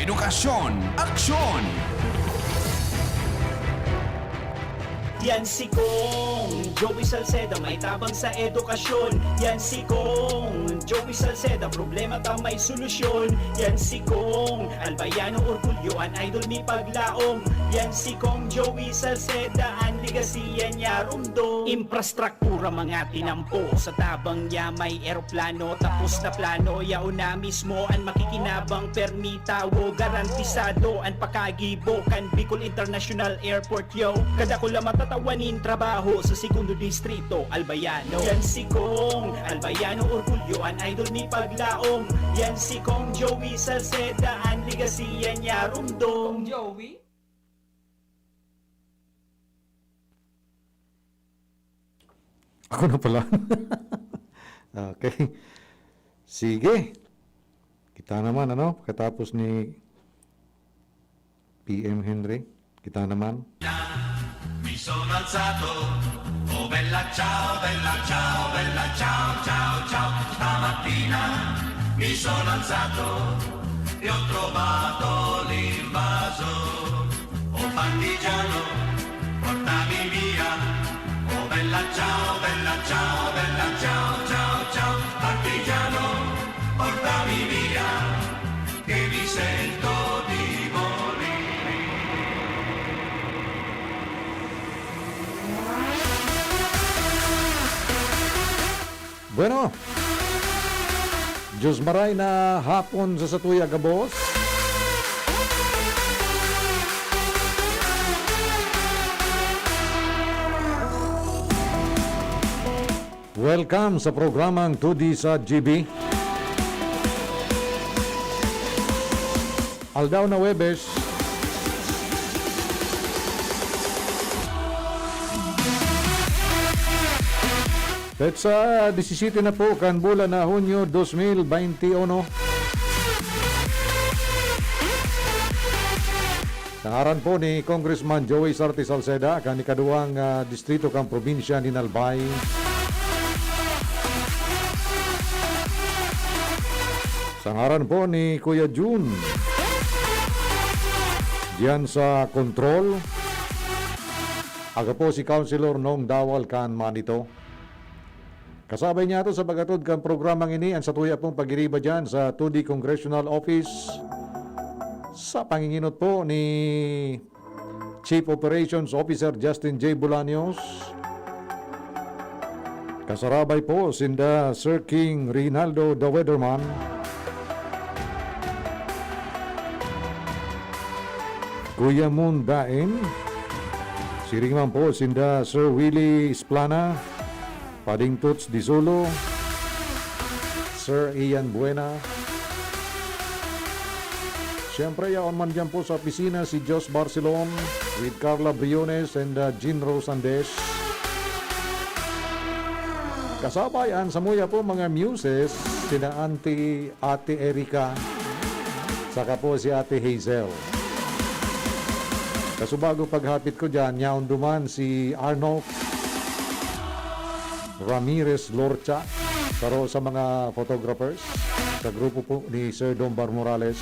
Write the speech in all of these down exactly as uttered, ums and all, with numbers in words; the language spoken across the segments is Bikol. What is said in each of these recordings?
Edukasyon, aksyon! Yan si Kong Joey Salceda, may tabang sa edukasyon. Yan si Kong Joey Salceda, problema ta may solusyon. Yan si Kong Albayano, orgulyo an idol mi paglaom. Yan si Kong Joey Salceda, an legasiya niya rumdom. Imprastrak- Pura mga tinampo sa tabang niya may eroplano. Tapos na plano, yaon na mismo an makikinabang. Permi tawo, garantisado an pakagibo kan Bicol International Airport, yo. Kadakula matatawa nin trabaho sa segundo distrito, Albayano. Yan si Kong Albayano, orgulyo an idol mi paglaom. Yan si Kong Joey Salceda, an legasiya niya rumdom. Kong Joey? Ako na pala. Okay. Sige. Kita naman, ano, pagkatapos ni P M Henry, kita naman. Mi sono alzato, oh bella ciao, bella ciao, bella ciao, ciao, ciao. Stamattina mi sono alzato e ho trovato l'invasor. Oh partigiano, portami via. Oh bella ciao, bella ciao, bella ciao, ciao, ciao. Partigiano, portami via, che mi sento di morire. Bueno, Diyos maray na hapon sa satuya gabos. Welcome sa programang Two D sa G B. Aldaw na Huwebes. Petsa disisete na po kan bulan na Hunyo dos mil baynte uno. Sa ngaran po ni Congressman Joey Sarte Salceda, kan ikaduwang, ah, distrito kan probinsya nin Albay. Sa ngaran po ni Kuya Jun, diyan sa Control, ako po si Councilor Nong Dawal kan Manito. Kasabay niyato sa paghatod kan programang ini an satuya pong pagiriba diyan sa two D Congressional Office, sa panginginot po ni Chief Operations Officer Justin J Bolaños. Kasarabay po sinda Sir King Rinaldo the Weatherman, Kuya Moon Daen. Siring man po sinda Sir Willie Esplana, Pading Toots Dizolo, Sir Ian Buena. Siyempre, yaon man diyan po sa opisina si Jos Barcelon with Carla Briones and, uh, Jean Rose Andes. Kasabay an samuya po mga muses, sina Auntie, Ate Erica, saka po si Ate Hazel. Kaso bago paghapit ko diyan, yaon duman si Arnold Ramirez Lorcha, saro sa mga photographers sa grupo po ni Sir Dombar Morales,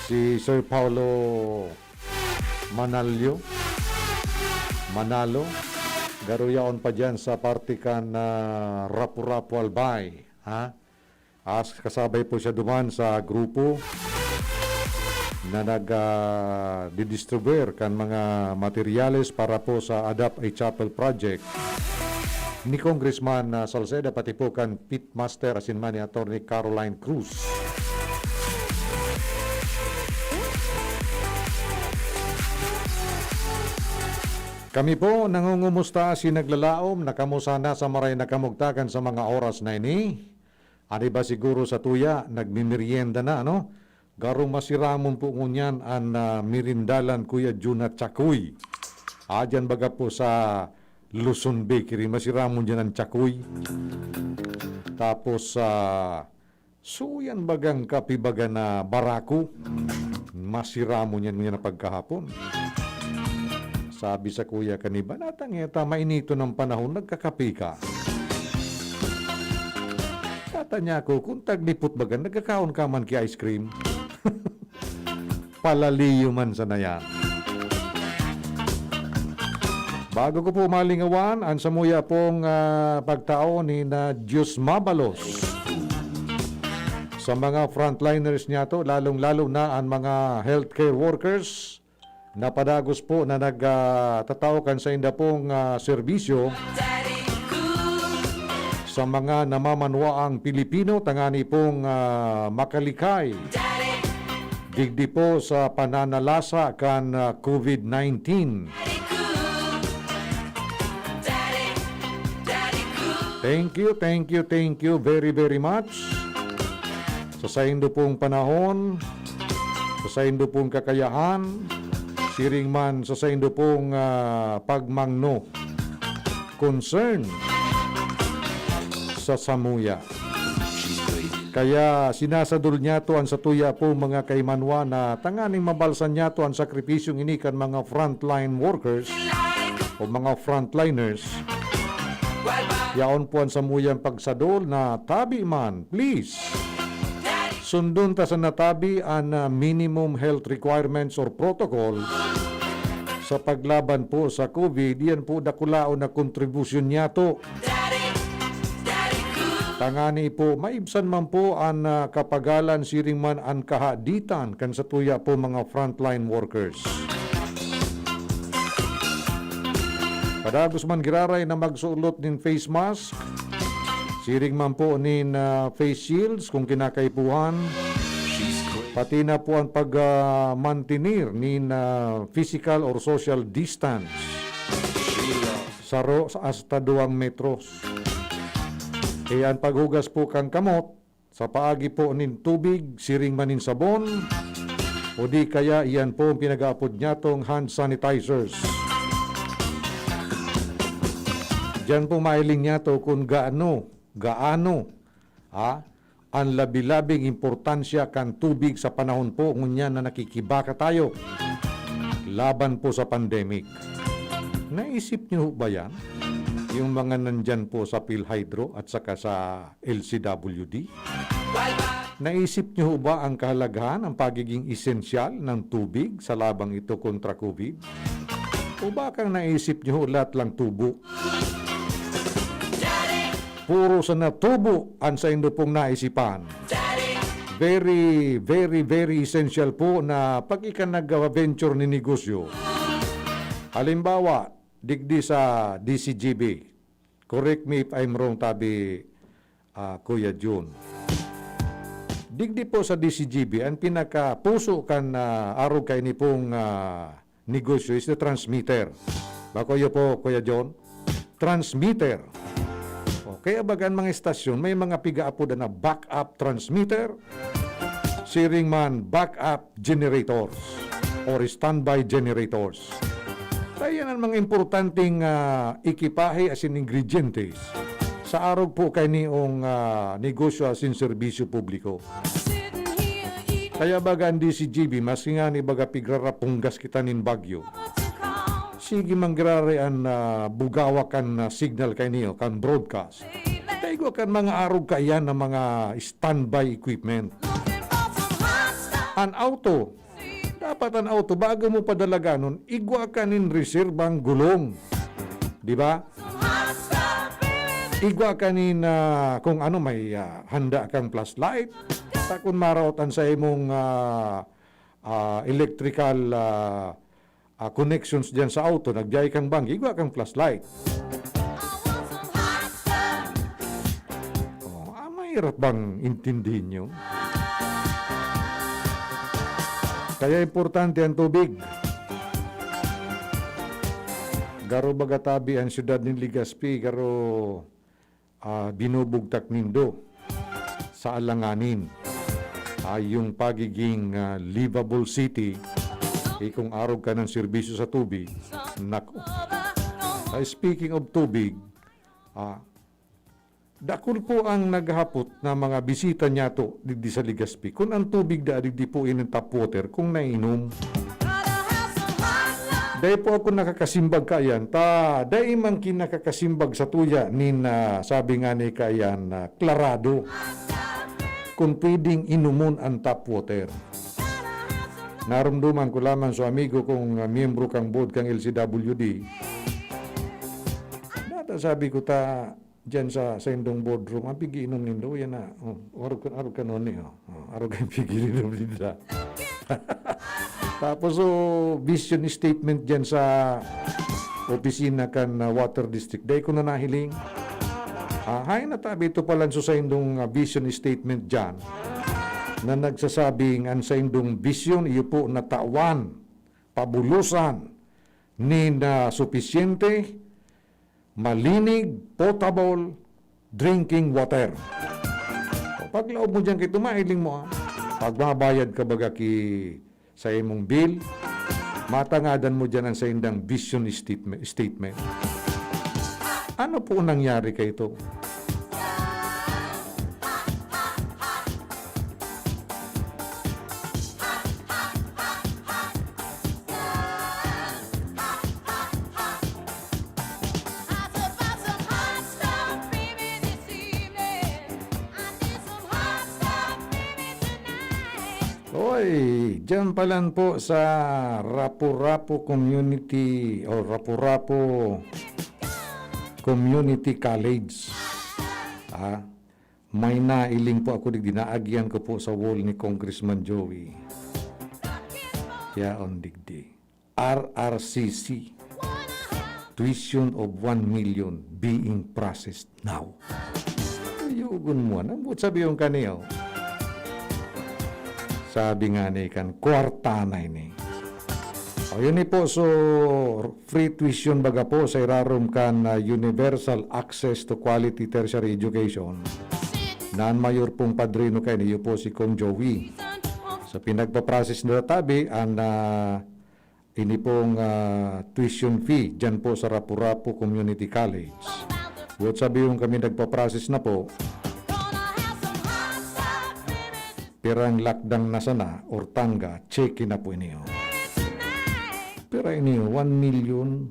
si Sir Paulo Manalio, Manalo, garo yaon pa diyan sa parte kan, ah, Rapu-Rapu Albay, ha? As kasabay po siya duman sa grupo na nag, ah, didistribuer kan mga materyales para po sa Adapt a Chapel Project ni Congressman, ah, Salceda, pati po kan pitmaster asin man ni Attorney Caroline Cruz. Kami po nangungumusta asin naglalaom na kamo sana sa maray na kamugtakan sa mga oras na ini. An iba siguro sa tuya, nagmimerienda na, ano? Garo masiramon po ngunyan an, ah, merindalan, Kuya Jun, na Chakoy. Ah, diyan baga po sa Luzon Bakery, masiramon diyan an Chakoy. Tapos, ah, suyan bagang kape baga na barako, masiramon yan ngunyan na pagkahapon. Sabi sa kuya kan iba, "Natangeta, mainiton ang panahon, nagkakape ka." At Tanya ko, kung taglipot baga, nagkakaon ka man ki ice cream? Palaliyo man sana yan. Bago ko po malingawan, ang samuya pong, ah, pagtao ni na Diyos Mabalos sa mga frontliners niyato, lalong-lalo na ang mga healthcare workers na padagos po na nag, ah, tatao kan sainda pong, ah, serbisyo sa mga namamanwaang Pilipino tangani pong, ah, makalikay digdi po sa pananalasa kan, ah, covid nineteen. Thank you, thank you, thank you very, very much. Sa saindo pong panahon, sa saindo pong kakayahan, siring man sa saindo pong, ah, pagmangno, concern sa samuya. Kaya sinasadol niyato an satuya po mga kaimanwa na tanganing mabalsan niyato an sakripisyong ini kan mga frontline workers o mga frontliners. Yaon po an samuyang pagsadol na tabi man, please. Sundon ta sana tabi an, ah, minimum health requirements or protocol sa paglaban po sa covid. Iyan po dakulaon na kontribusyon niyato. Tangani po, maibsan man po an, ah, kapagalan siring man an kahaditan kan satuya po mga frontline workers. Padagos man giraray na magsulot nin face mask, siring man po nin, ah, face shields kung kinakaipuhan, pati na po ang pag, ah, mantener nin, ah, physical or social distance, saro sa hasta duwang metros. E ang paghugas po kan kamot sa paagi po nin tubig, siring man nin sabon, o di kaya iyan po ang pinag-aapod nyatong hand sanitizers. Diyan po mailing nyato kung gaano, gaano, ha, ang labi-labing importansya kan tubig sa panahon po ngunyan na nakikibaka tayo laban po sa pandemic. Naisip niyo ho ba yan? Yung mga nandyan po sa PhilHydro at saka sa L C W D? Naisip niyo ho ba ang kahalagahan, ang pagiging esensyal ng tubig sa labang ito kontra covid? O bakang naisip niyo ho lahat lang tubo? Puro sana tubo ang saindo pong naisipan. Very, very, very essential po na pag ika nag-venture ni negosyo. Halimbawa, digdi sa D C G B. Correct me if I'm wrong, tabi, ah, Kuya Jun. Digdi po sa D C G B, ang pinakapuso kan, ah, arog kaini pong, ah, negosyo is the transmitter. Ba, Kuya po, Kuya John? Transmitter. O, kaya baga an mga estasyon, may mga pigaapod na backup transmitter, siring man backup generators or standby generators. Kaya yan ang mga importanteng, ah, ekipahe asin ingredientes sa arog po kainiyong, ah, negosyo asin serbisyo publiko. Kaya baga an D C G B, maski ngani baga pigrarapunggas kita nin bagyo, sige man giraray an, ah, bugawa kan, ah, signal kaini o kan broadcast. Ta igwa kan mga arog kaiyan na mga standby equipment. An auto, dapat an auto, bago mo padalaganon, igwa ka nin reserbang gulong. Di ba? Igwa ka nin, ah, kung ano, may, ah, handa kang flashlight. Ta kun maraot an sa imong, ah, ah, electrical, ah, ah, connections diyan sa auto, nagbiyahe kang banggi, igwa kang flashlight. Oh, ah, mahirap bang intindihin yun? Kaya importante ang tubig. Garo baga tabi ang siyudad nin Legazpi, garo, ah, binubugtak nindo sa alanganin. Ah, yung pagiging, ah, livable city, eh, kung arog ka ng serbisyo sa tubig, nako. Ah, speaking of tubig, ah, dakul po ang naghahapot na mga bisita niyato digdi sa Legazpi. Kun ang tubig da digdi po in tap water, kung nainom. Dai po ako nakakasimbag kaiyan, ta dai man ki nakakasimbag sa tuya nin, ah, sabi nga ni kaiyan, ah, klarado kun pwedeng inumon an tap water. Narumduman ko lamang sa amigo kong, ah, miyembro kang board kang L C W D. Data sabi ko ta, diyan sa, sa indong boardroom, ang pigiinom nindo, yan na. Oh, arog ka, arog ka nun eh, oh. Oh, arog ang pigiinom ninda. Tapos, so, vision statement diyan sa opisina kan, ah, Water District. Dai ko na nahiling. Ah, hay natabi ito pala so sa indong, ah, vision statement diyan na nagsasabing ang sa indong vision, iyo po natawan, pabulosan, ni na supisyente, malinig, potable drinking water. O, paglaog mo diyan kay tumahiling mo, ah. Pagbabayad ka baga ki sa imong bill, matangadan mo diyan ang saindang vision statement, statement. Ano po nangyari kay ito? Oy, diyan pa lang po sa Rapu-Rapu Community o Rapu-Rapu Community College. Ah, may nailing po ako digdi, naagyan ko po sa wall ni Congressman Joey. Yaon digdi. R R C C. Tuition of one million being processed now. Yugon mo, ano? Buot sabi yung kaniyo. Sabi nga ni kan, kwarta na ini. O, yun ni po, so, free tuition baga po sa irarom kan, ah, Universal Access to Quality Tertiary Education. Na an mayor pong padrino kaini, iyo po si Kong Joey. Sa pinagpa-process na tabi, an, ah, ini pong, ah, tuition fee dyan po sa Rapu-Rapu Community College. Buot sabi yung kami nagpa-process na po, pirang lakdang na sana or tangga, check na po ini, oh. Pira ini, oh, one million,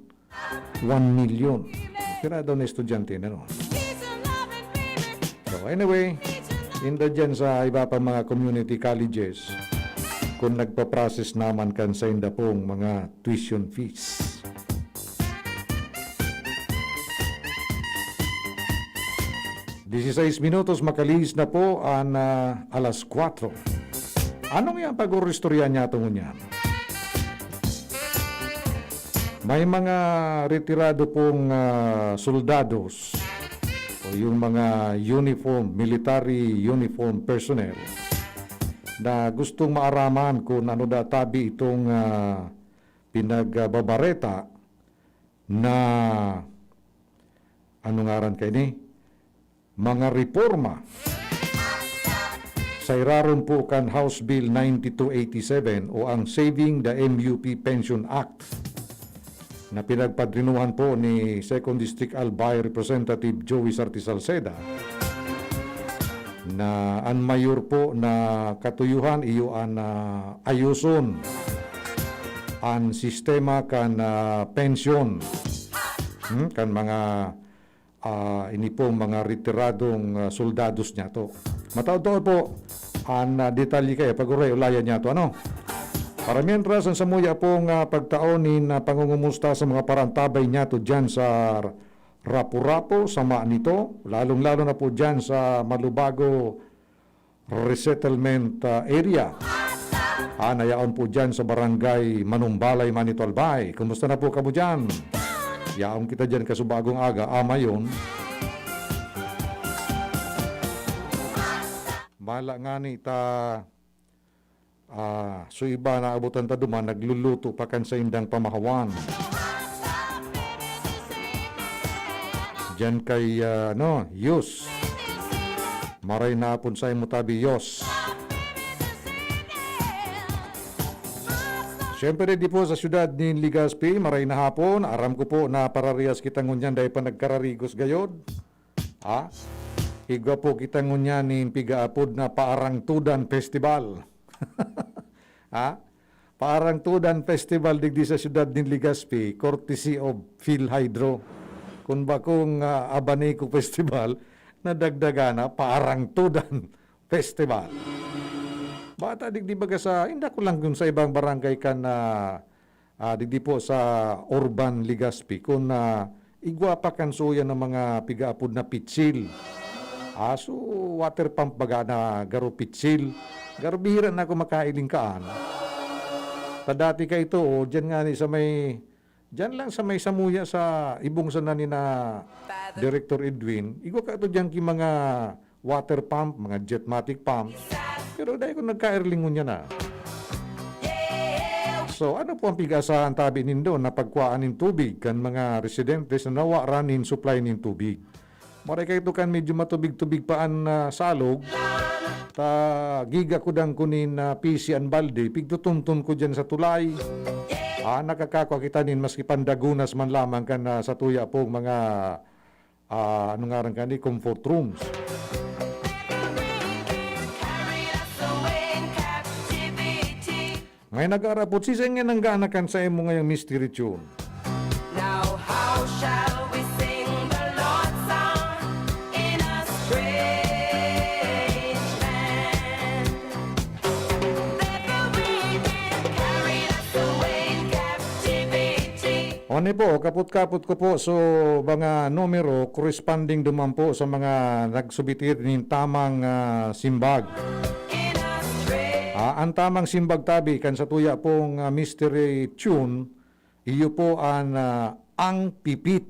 one million. Pira daw na estudyante na, no? So, anyway, inda dyan sa iba pang mga community colleges, kung nagpa-process naman kan sa inda pong mga tuition fees. Dieciséis minutos, makalihis na po an, ah, alas kwatro. Anong yan pag-uristorya niya tungo niyan? May mga retirado pong, ah, soldados o yung mga uniform, military uniform personnel na gustong maaraman kung ano da tabi itong, ah, pinagbabareta na, ano ngaran kaini? Mga reporma sa irarom po kan House Bill ninety-two eighty-seven o ang Saving the M U P Pension Act na pinagpadrinuhan po ni Second District Albay Representative Joey Sarte Salceda, na an mayor po na katuyuhan iyo an, ah, ayoson an sistema kan, ah, pensyon, hmm, kan mga, ah, ini pong mga retiradong, ah, soldados niyato. Mataod-taod po an, ah, detalye kayo pag-uray-ulayan niyato, ano? Para mientras, ang samuya pong, ah, pagtao nin, ah, pangungumusta sa mga parantabay niyato diyan sa Rapu-Rapu, sama nito, lalong-lalo na po diyan sa Malubago Resettlement, ah, Area. Ah, nayaon po diyan sa Barangay Manumbalay, Manito Albay. Kumusta na po kamo diyan? Yaon kita diyan kasubagong aga, amayon. Mala ngani ta, ah, so iba naabutan ta duman, nagluluto pa kan saindang pamahawan. Diyan kay, ah, ano, Yus. Maray na hapon sa imo tabi, Yos. Siyempre, di po sa siyudad ni Legazpi, maray na hapon. Aram ko po na pararihas kita ngunyan dahil pa nagkararigos gayod. Ha? Igwa po kita ngunyan nin pigaapod na Paarangtudan Festival. Ha? Paarangtudan Festival digdi sa siyudad nin Legazpi, courtesy of PhilHydro. Kun bakong, ah, Abanico Festival, nadagdagan na, Paarangtudan Festival. Bata digdi baga sa, inda ko lang kun sa ibang barangay kan, ah, ah, digdi po sa Urban Legazpi, kun, ah, igwa pa kan suya ng mga pigaapod na pitsil. Ah, so, water pump baga na garo pitsil. Garo bihira na ako makailing kaan. Ta dati ka ito, oh, dyan nga ni sa may, dyan lang sa may samuya sa ibong sana ni na Director Edwin. Igwa ka ito dyan ki mga water pump, mga jetmatic pump. Pero dai ko nagkairlingon niya na. So, ano po ang pig-asahan tabi nindo na pagkuhaan nin tubig kan mga residentes na nawaran nin supply nin tubig? Maray kaito kan medyo matubig-tubig pa an, ah, salog, ta giga ko dan kunin, ah, pisi an balde, pigtutumton ko diyan sa tulay. Ah, nakakakwa kita nin maski pandagunas man lamang kan, ah, sa tuya pong mga, ah, ano ngaran kani, comfort rooms. May nag-arapot, "Sisay nga nanggana kan saimo ngayang mystery tune?" Now how shall we sing the Lord's song in a strange land? That the wicked carried us away in captivity. Oni po, kapot-kapot ko po, so, mga numero corresponding duman po sa mga nagsubitir nin tamang, ah, simbag. In a strange Ah, ang tamang simbag tabi kan sa tuya pong, ah, mystery tune, iyo po an, ah, Ang Pipit.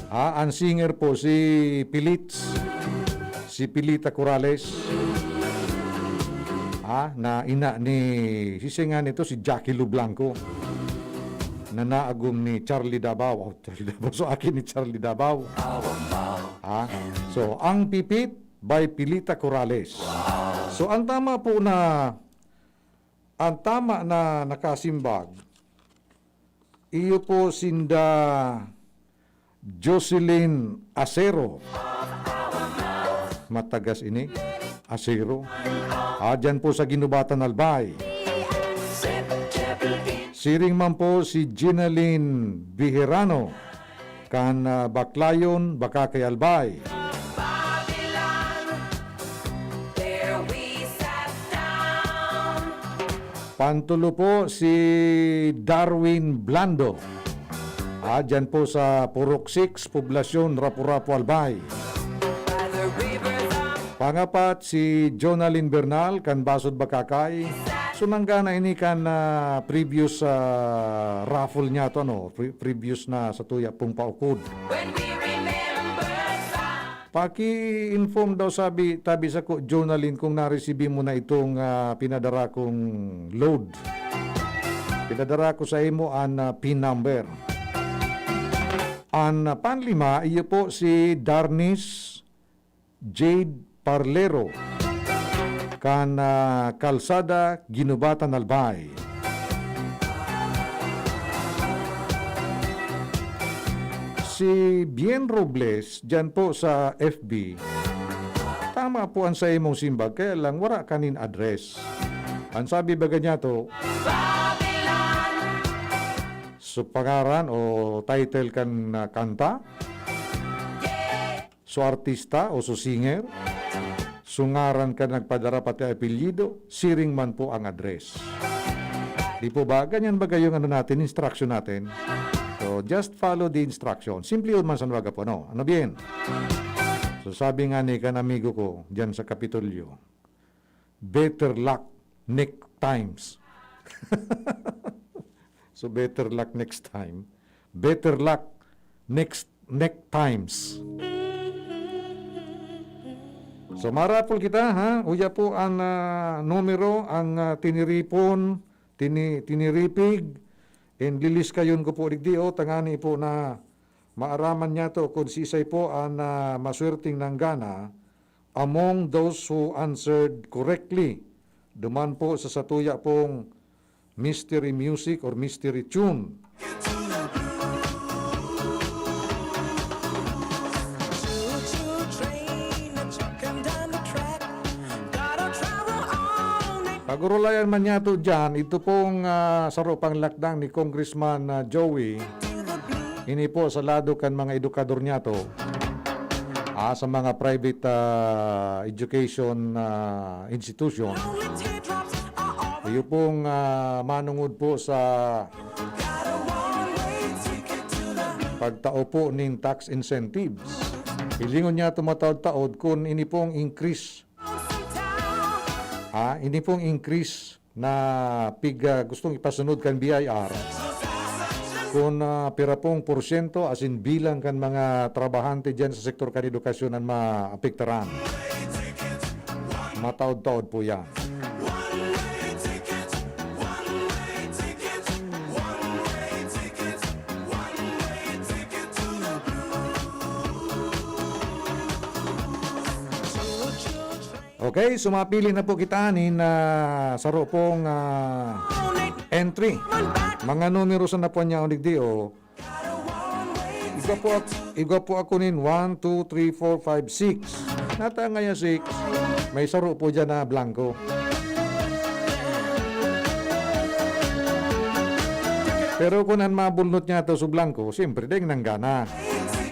Ah, ang singer po si Pilits, si Pilita Corrales. Ah, na ina ni, sisay nga nito, si Jackie Lu Blanco. Na naagom ni Charlie Davao. Oh, Charlie Davao. So, akin ni Charlie Davao. Ah, so, Ang Pipit by Pilita Corrales. So, ang tama po na, ang tama na nakasimbag, iyo po sinda Jocelyn Acero. Matagas ini. Acero. Ah, dyan po sa Guinobatan, Albay. Siring man po si Ginaline Biherano, kan, ah, Baclayon, Bacacay, Albay. Babylon, there we sat down. Pantulo po si Darwin Blando. Ah, dyan po sa Purok six, Poblacion, Rapu-Rapu, Albay. By the rivers of Pangapat, si Jonalyn Bernal, kan Basod, Bacacay. So, nanggana ini kan, ah, previous, ah, raffle niya to, ano, pre-, previous na sa tuya pong paukod. When we remember sa Paki-inform daw sabi, tabi sako, Jonalyn, kung naresibi mo na itong, ah, pinadara kong load. Pinadara ko sa imo an, ah, pin number. An, ah, panlima, iyo po si Darnis Jade Parlero, kan, ah, Kalsada, Guinobatan, Albay. Si Bien Robles, diyan po sa F B, tama po an saimong simbag, kaya lang wara ka nin address. An sabi baga niya to, so pangaran o title kan, ah, kanta? So artista o so singer, so ngaran kan nagpadara pati apelyido, siring man po ang address. Di po ba? Ganyan ba gayong ano natin, instruction natin? So, just follow the instruction. Simple yun man sa nuwaga po, no? Ano bien? So, sabi nga ni kan amigo ko, dyan sa Kapitolyo, "Better luck next times." So, better luck next time. Better luck next, next times. So, marapol kita, ha? Uya po ang, ah, numero, ang, ah, tiniripon, tini-, tiniripig, and liliskayon ko po digdi, oh, tangani po na maaraman niya to kung sisay po ang, ah, maswerteng nanggana among those who answered correctly. Duman po sa satuya pong mystery music or mystery tune. Choo-choo train, a-chuckin' down the track. Gotta travel on, ain't Pag-urulayan man niyato diyan, ito pong, ah, saro pang lakdang ni Congressman, ah, Joey. Ini po sa lado kan mga edukador niyato, ah, sa mga private, ah, education, ah, institution. Iyo pong, ah, manungod po sa pagtao po nin tax incentives. Hilingon niyato mataod-taod kun ini pong increase. Ah, ini pong increase na pig-, ah, gustong ipasunod kan B I R. Kun, ah, pira pong porsyento, as in bilang kan mga trabahante diyan sa sektor kan edukasyon an maapektaran. Mataod-taod po yan. Okay, so mapili na po kita nin, ah, saro pong, ah, entry. Mga numero sa napuan niya, o digdi, o. Igwa po ak-, igwa po ako nin one, two, three, four, five, six. Nata ngaya six. May saro po diyan na blanco. Pero kun an mabulnot niyato su blanco, siyempre, dai nanggana.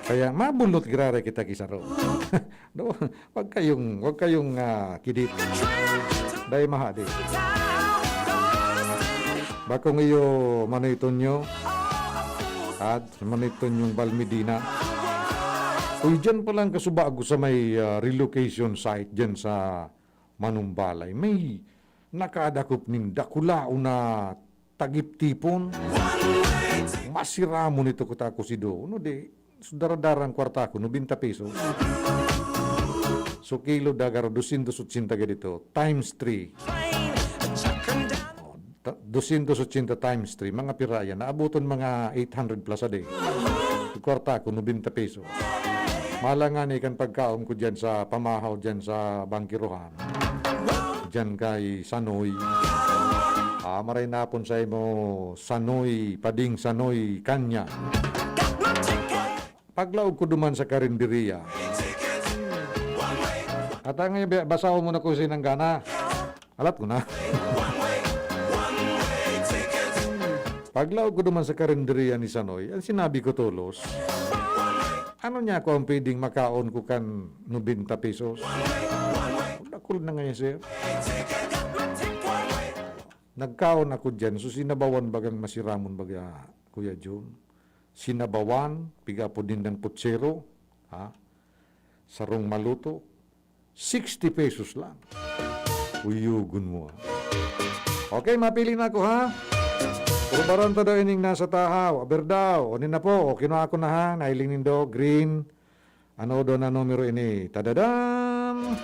Kaya mabulnot giraray kita ki saro. No? Wag kayong, wag kayong, ah, kidit. Dai mahadi. Bakong iyo, Manoy Tonyo. At Manoy Tonyong Balmedina. Uy, diyan palang kasubago sa may, ah, relocation site diyan sa Manumbalay. May nakadakop nin dakulaon na tagiptipon. Masiramon ito, kuta ko si Do. No, di, so, daradarang kwarta ko, nobenta pesos. So, kilo dagar, dosyentos ochenta ka dito, times three. Oh, ta-, dosyentos ochenta times three, mga pira yan. Naabuton mga eight hundred plus a day. So, kwarta ko, nobenta pesos. Malangan ikan pagkaon ko dyan sa pamahaw, dyan sa Bangkirohan. Diyan kay Sanoy. Ah, maray na hapon sa imo, Sanoy, Pading Sanoy, Kanya. Paglaog ko duman sa karinderiya. At ang ibi-, basahon mo na kung sinanggana. Alat ko na. Paglaog ko duman sa karinderiya ni Sanoy, ang sinabi ko tolos, "Ano niya ako ang pwedeng makaon ko kan nobenta pesos?" Dakul na ngayon, sir. Nagkaon ako diyan. So, sinabawan bagang masiramon baga, Kuya Jun. Sinabawan, piga po din ng putsero, ha? Sarong maluto, sixty pesos lang. Uyugon mo, ah. Okay, mapili na ako, ha? Puro baranta daw ining nasa tahaw. Aber daw. O, ni na po. O, kinuha ko na, ha? Nailing nindo. Green. Ano daw na numero ini? Tadadam!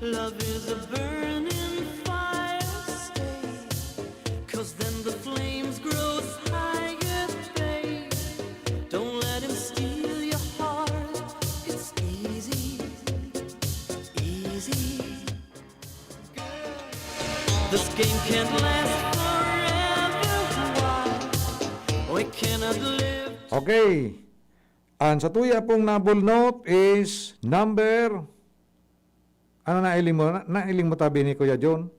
Love is a burning fire, stay, 'cause then the flames grow higher, babe. Don't let him steal your heart. It's easy, easy. This game can't last forever. Why? We cannot live. Okay. Ang sa tuya pong nabulnot is number, ano na iling mo? Na, na iling mo tabi ni Kuya John?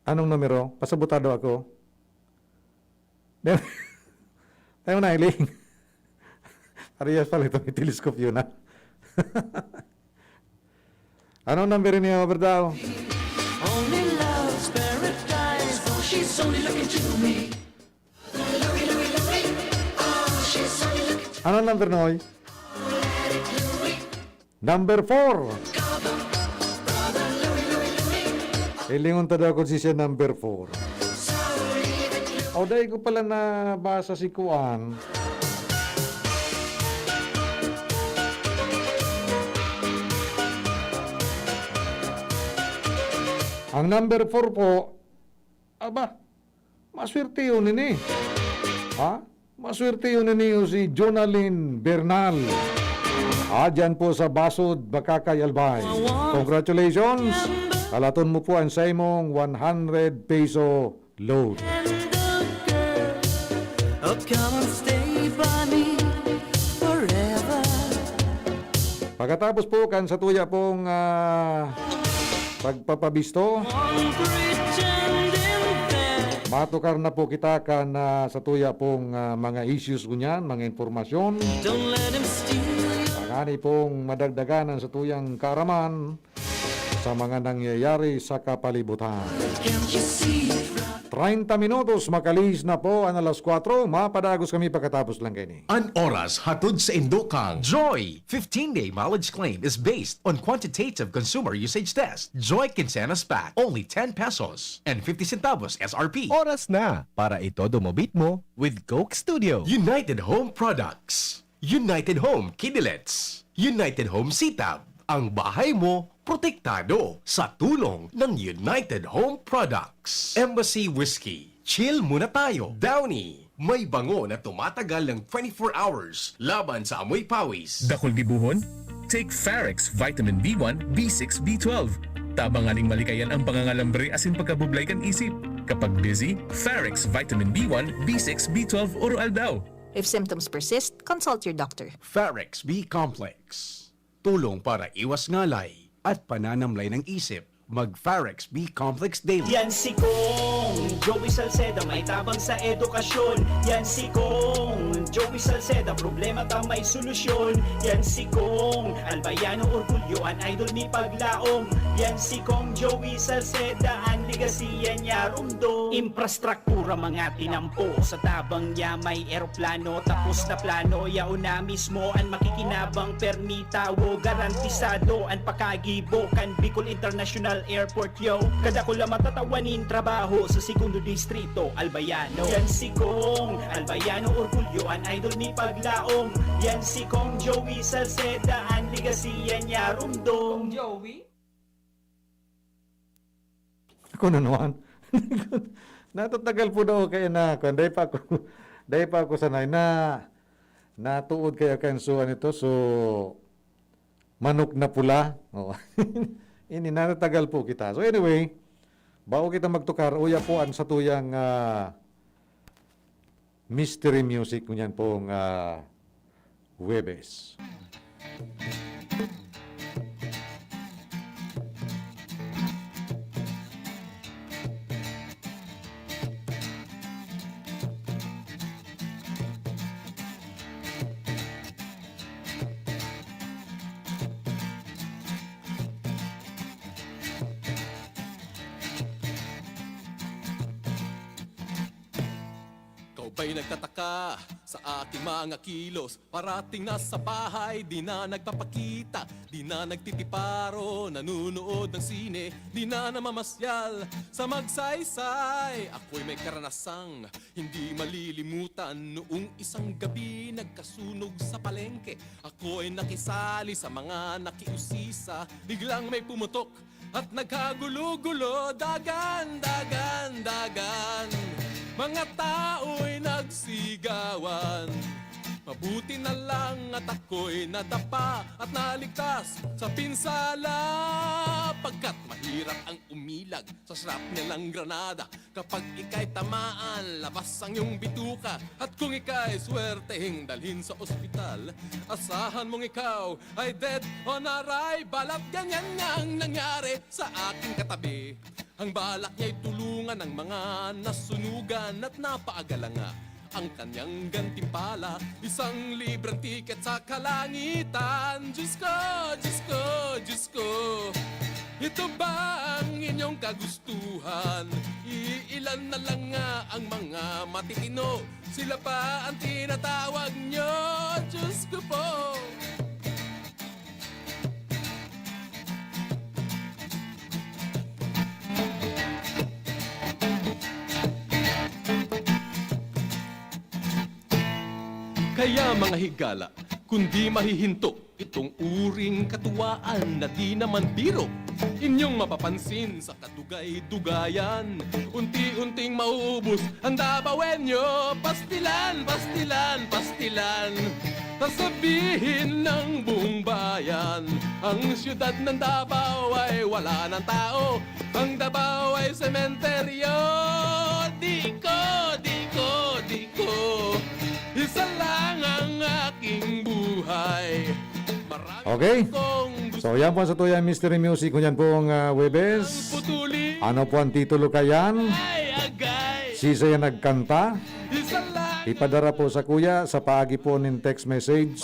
Anong numero? Pasabutado ako. Tayo na iling. Parehas pala itong teleskopyo na. Anong number niya, Brad? Only love's paradise. Oh, she's only looking to me. Anong number, Noy? Number four. Ilingon ta daw kung si siya number four. O, dai ko pala nabasa si Kuan. Ang number four po, aba, maswerte yun ini. Ha? Maswerte yun ini si Jonalyn Bernal. Ah, dyan po sa Basod, Bacacay, Albay. Congratulations! Halaton mo po ang saimong one hundred peso load. And the girl, oh, come and stay by me forever. Pagkatapos po kan satuya pong, ah, pagpapabisto, matukar na po kita kan, ah, satuya pong, ah, mga issues ngunyan, mga impormasyon. Tangani pong madagdagan ang satuyang kaaraman sa mga nangyayari sa kapalibutan. Treinta minutos, makalihis na po ang alas kwatro. Mapadagos kami pagkatapos lang kaini. An oras hatod sa indo kang Joy! Fifteen-day mileage claim is based on quantitative consumer usage test. Joy Quincenas Pack, only ten pesos and fifty centavos S R P. Oras na para itodo mo beat mo with Coke Studio. United Home Products. United Home Kidilets. United Home Sitab. Ang bahay mo, protektado sa tulong ng United Home Products. Embassy Whiskey. Chill muna tayo. Downy. May bango na tumatagal ng twenty-four hours laban sa amoy pawis. Dakul gibohon? Take Farex Vitamin B one, B six, B twelve. Tabang nganing malikayan ang pangangalambre asin pagkabublay kan isip. Kapag busy, Farex Vitamin B one, B six, B twelve Oro Aldaw. If symptoms persist, consult your doctor. Farex B Complex. Tulong para iwas ngalay at pananamlay ng isip. Mag Farex B Complex Daily. Yan si Kong Joey Salceda, may tabang sa edukasyon. Yan si Kong Joey Salceda, problema ta may solusyon. Yan si Kong Albayano, orgulyo an idol mi paglaom. Yan si Kong Joey Salceda, an legasiya niya rumdom. Infrastruktura mga tinampo, sa tabang niya may eroplano, tapos na plano, yaon na mismo an makikinabang, permi tawo, garantisado an pakagibo kan Bicol International Airport, yo. Kadakula matatawa nin trabaho sa Segundo Distrito, Albayano. Yan si Kong Albayano, orgulyo an idol mi paglaom. Yan si Kong Joey Salceda, an legasiya niya rumdom. Kong Joey? Ako na naman. Natatagal po daw kaya na, kung dahil pa ako, dahil pa ako sanay na, natuod kaya kan suan ito, so, manok na pula. Oh. Ini, natatagal po kita. So anyway, bago kita magtukar, uya po ang satuyang, ah, mystery music ngunyan pong, ah, Huwebes. Ikaw ba'y nagtataka sa aking mga kilos? Parating nasa bahay, di na nagpapakita, di na nagtitiparo, nanonood ng sine, di na namamasyal sa Magsaysay. Ako'y may karanasang hindi malilimutan. Noong isang gabi, nagkasunog sa palengke. Ako'y nakisali sa mga nakiusisa. Biglang may pumutok at nagkagulo-gulo, dagan, dagan, dagan. Mga tao'y nagsigawan. Mabuti na lang at ako'y nadapa at naligtas sa pinsala. Pagkat mahirap ang umilag sa shrapnel ng granada. Kapag ika'y tamaan, labas ang iyong bituka. At kung ika'y swertehing dalhin sa ospital, asahan mong ikaw ay dead on arrival. At ganyan nga ang nangyari sa aking katabi. Ang balak niya'y tulungan ang mga nasunugan at napaaga la nga. Ang kanyang gantimpala, isang libreng tiket sa kalangitan. Diyos ko, Diyos ko, Diyos ko, ito ba ang inyong kagustuhan? Iilan na lang nga ang mga matitino, sila pa ang tinatawag niyo. Diyos ko po. Kaya, mga higala, kung di mahihinto itong uring katuwaan na di naman biro, inyong mapapansin sa kadugay-dugayan, unti-unting mauubos ang Dabawenyo. Pastilan, pastilan, pastilan, sasabihin ng buong bayan, ang siyudad ng Davao ay wala ng tao. Ang Davao ay sementeryo. Di ko, di ko, di ko, isa lang ang aking buhay. Okay? So, yan po ang satuyang Mystery Music ngunyan pong, ah, Huwebes. Ano po ang titulo kayan? Sisay ang nagkanta? Ipadara po sa kuya sa paagi po nin text message.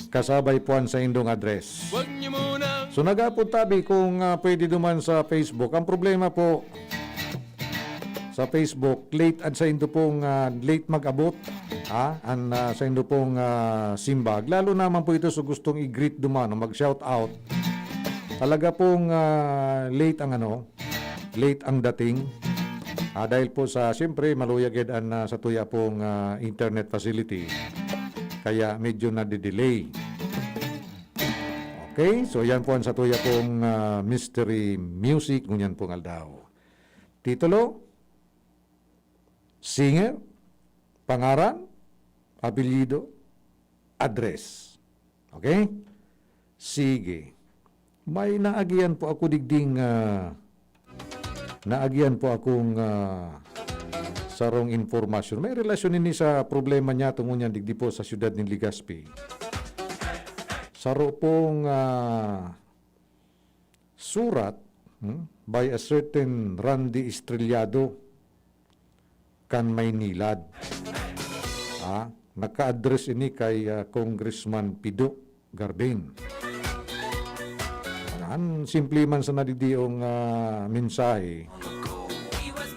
Kasabay po ang saindong address. So, nag-aapod tabi kung, ah, pwede duman sa Facebook. Ang problema po, sa Facebook, late ang saindo pong, ah, late mag-abot, ah, ang, ah, saindo pong, ah, simbag. Lalo naman po ito sa gustong i-greet duman o mag-shout out. Talaga pong, ah, late ang ano, late ang dating. Ah, dahil po sa, siyempre, maluya gid ang, ah, satuya pong, ah, internet facility. Kaya medyo nade-delay. Okay, so yan po ang satuya pong, ah, mystery music ngunyan pong aldaw. Titulo, singer, pangaran, apelyido, address. Okay? Sige. May naagihan po ako digding, ah, naagihan po akong, ah, sarong impormasyon. May relasyon ini sa problema niya tungod niyan digdi po sa siyudad nin Legazpi. Saro pong, ah, surat, hmm, by a certain Randy Estrellado kan Maynilad. Ah, naka-address ini kay, ah, Congressman Pido Garben. An simple man sana digdiong, ah, mensahe,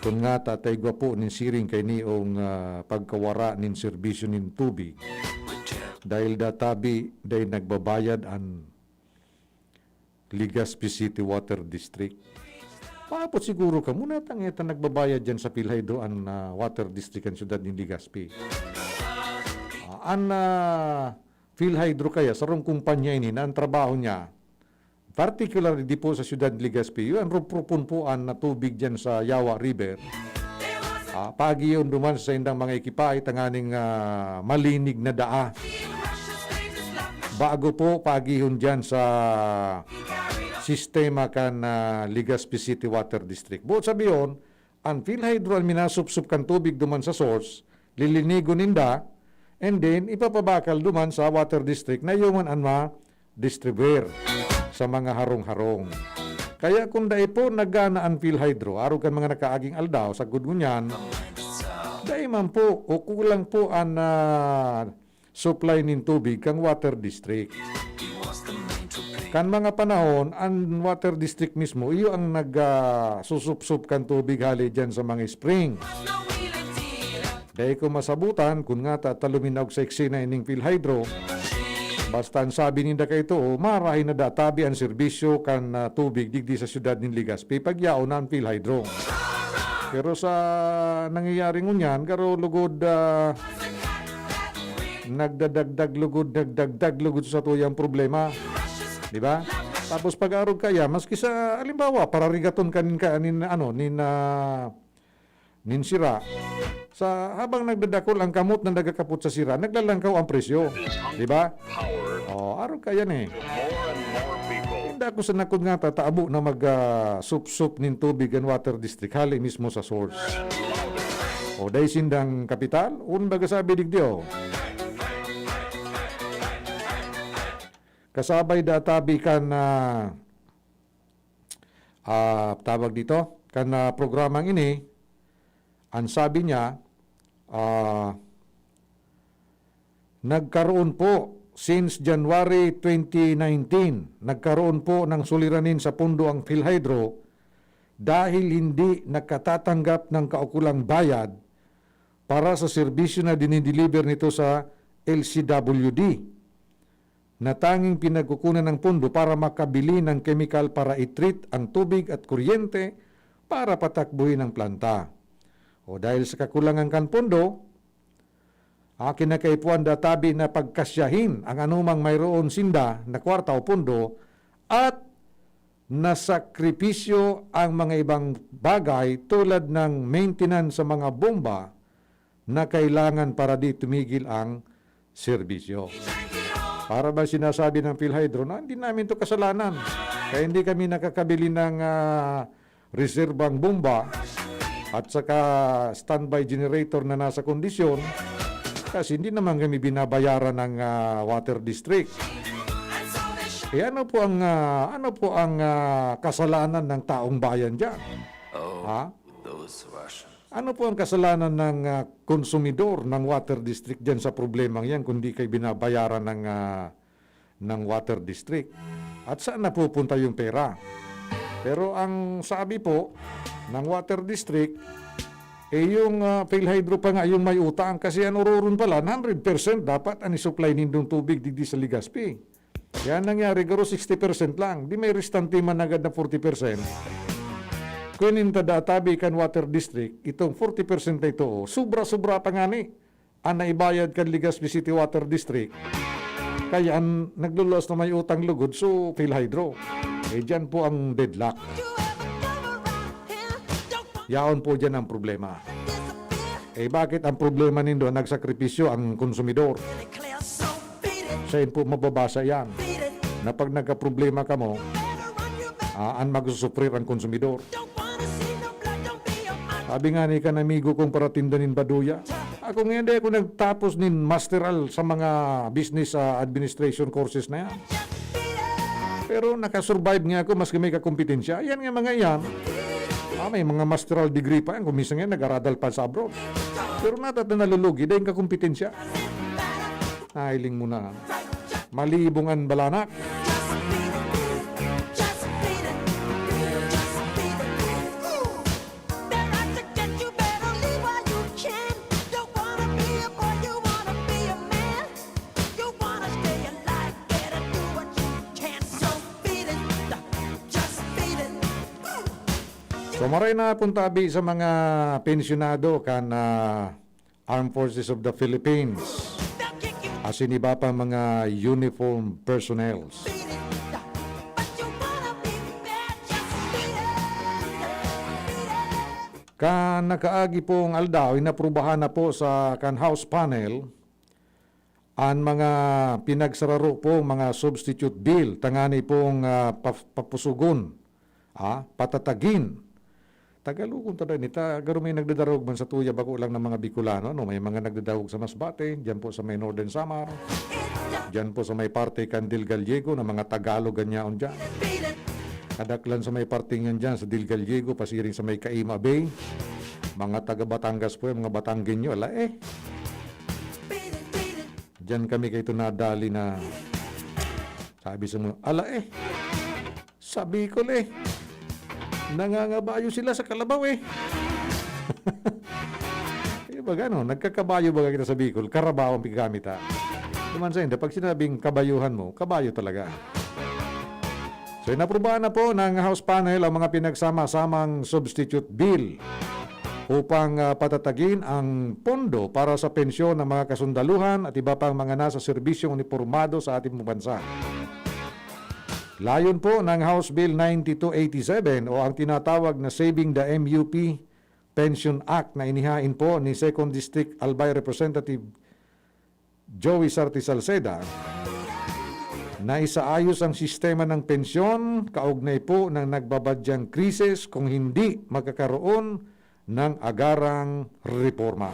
kun ngata ta igwa po nin siring kainiong, ah, pagkawara nin serbisyo nin tubig, dahil databi dai nagbabayad an Legazpi City Water District. Maapot siguro kamo na tangeta nagbabayad diyan sa PhilHydro an, ah, Water District kan siyudad nin Legazpi. Ah, an, ah, PhilHydro kaya, sarong kumpanya ini na ang trabaho niya, particularly di po sa siyudad ni Legazpi, iyo an rupruponpuan na tubig diyan sa Yawa River. Ah, paagihon duman sa saindang mga ekipahe tanganing, ah, malinig na daa. Bago po paagihon diyan sa sistema kan, ah, Legazpi City Water District. Buot sabihon, an PhilHydro an minasupsup kan tubig duman sa source, lilinigon ninda, and then ipapabakal duman sa water district na iyo man an ma-distribuer sa mga harong-harong. Kaya kun dai po nagana an PhilHydro, arog kan mga nakaaging aldaw, sagkod ngunyan, dai man po o kulang po an, ah, supply nin tubig kan water district. Kan mga panahon, an water district mismo, iyo ang nag, ah, susupsup kan tubig hali diyan sa mga spring. Dai ko masabutan kun ngata ta luminaog sa eksena ining PhilHydro. Basta an sabi ninda kaito, marahay na databi an serbisyo kan, ah, tubig digdi sa siyudad nin Legazpi, pagyaon na an PhilHydro. Pero sa nangyayari ngunyan, garo lugod, ah, nagdadagdag lugod, nagdagdag lugod sa tuyang problema. Di ba? Tapos pag-arog kaya, maski sa, halimbawa, pararigaton ka nin, ka, nin, ano, nin, ah, nin sira. Sa, habang nagdadakol ang kamot na nagakapot sa sira, naglalangkaw ang presyo. Di ba? Oh, arog kaya ni. Hindi ako sa nakod nga tataabo na mag, ah, supsup nin tubig ang water district, hali mismo sa source. O dai sindang kapital, un baga sabi digdi, oh. Kasabay databi kan, ah, ah, tawag dito, kan, ah, programang ini, ang sabi niya, ah, nagkaroon po, since January twenty nineteen, nagkaroon po ng suliranin sa pundo ang PhilHydro dahil hindi nakatatanggap ng kaukulang bayad para sa serbisyo na dinideliver nito sa L C W D, na tanging pinagkukunan ng pundo para makabili ng kemikal para i-treat ang tubig at kuryente para patakbuhin ang planta. O dahil sa kakulangan kan pundo, akin na kaipuhan databi na pagkasyahin ang anumang mayroon sinda na kwarta o pundo at nasakripisyo ang mga ibang bagay tulad ng maintenance sa mga bomba na kailangan para di tumigil ang serbisyo. Para ba sinasabi ng PhilHydro na hindi namin to kasalanan? Kaya hindi kami nakakabili ng, ah, reserbang bomba at saka standby generator na nasa kondisyon kasi hindi naman kami binabayaran ng, ah, water district. Eh, ano po ang, ah, ano po ang, ah, kasalanan ng taong bayan diyan? Oh, ha? Those Russians. Ano po ang kasalanan ng, ah, konsumidor ng water district diyan sa problemang yan, kundi kay binabayaran ng, ah, ng water district? At saan napupunta yung pera? Pero ang sabi po ng water district, eh, yung, ah, PhilHydro pa nga yung may utang kasi ang uroron pala, hundred percent dapat ang isupply nindong tubig digdi sa Legazpi. Kaya nangyari, garo sixty percent lang. Di may restante man agad na forty percent. Kunin ta da tabi kan Water District, itong forty percent na ito, oh, sobra-sobra pa nga ni. Ang naibayad kan Legazpi City Water District. Kaya ang nagluluwas na may utang lugod, so PhilHydro. Eh, dyan po ang deadlock. Yaon po dyan ang problema. Eh, bakit ang problema nindo, nagsakripisyo ang konsumidor? Sain po mababasa yan? Na pag nagkaproblema kamo, ah, an magsusufrir ang konsumidor. Sabi nga ni kan amigo kong paratinda nin baduya, "Ako nga, hindi ako nagtapos nin masteral sa mga business, ah, administration courses na yan. Pero nakasurvive nga ako maski may kakompetensya." Yan nga mga yan. Ah, may mga masteral degree pa yan. Kung minsan nga, nag-aradal pa sa abroad. Pero natata nalulugi, dahil kakompetensya. Nahiling mo na. Malibong an balanak. So, maray na pong tabi sa mga pensyonado kan, ah, Armed Forces of the Philippines, asin iba pa mga uniform personnels. Kan nakaagi pong aldaw, inaprubahan na po sa kan House panel an mga pinagsararo pong mga substitute bill, tangani pong, ah, pa-, papusugon, ah, patatagin. Tagalogon ta dai ni ta, garo may nagdadarog man sa tuya, bako lang ng mga Bicolano, no? May mga nagdadahog sa Masbate, diyan po sa may Northern Samar, diyan po sa may parte kan Dil Gallego, na mga Tagalog ganyaon diyan. Kadaklan sa may parte niyan diyan, sa Dil Gallego, pasiring sa may Caima Bay. Mga taga Batangas po, yung mga Batanggenyo, ala eh. Diyan kami kaito nadali na sabi sa mga, "Ala eh, sa Bicol eh, nangangabayo sila sa kalabaw eh." Yung baga, no? Nagkakabayo baga kita sa Bicol, karabaw ang paggamit, ha? Naman sa inyo, pag sinabing kabayuhan mo, kabayo talaga. So, inaprubahan na po ng House panel ang mga pinagsama-samang substitute bill upang, ah, patatagin ang pondo para sa pensyon ng mga kasundaluhan at iba pang mga nasa serbisyong unipormado sa ating bansa. Layon po ng House Bill ninety-two eighty-seven o ang tinatawag na Saving the M U P Pension Act na inihain po ni Second District Albay Representative Joey Sarte Salceda na isaayos ang sistema ng pensyon kaugnay po ng nagbabadyang krisis kung hindi magkakaroon ng agarang reforma.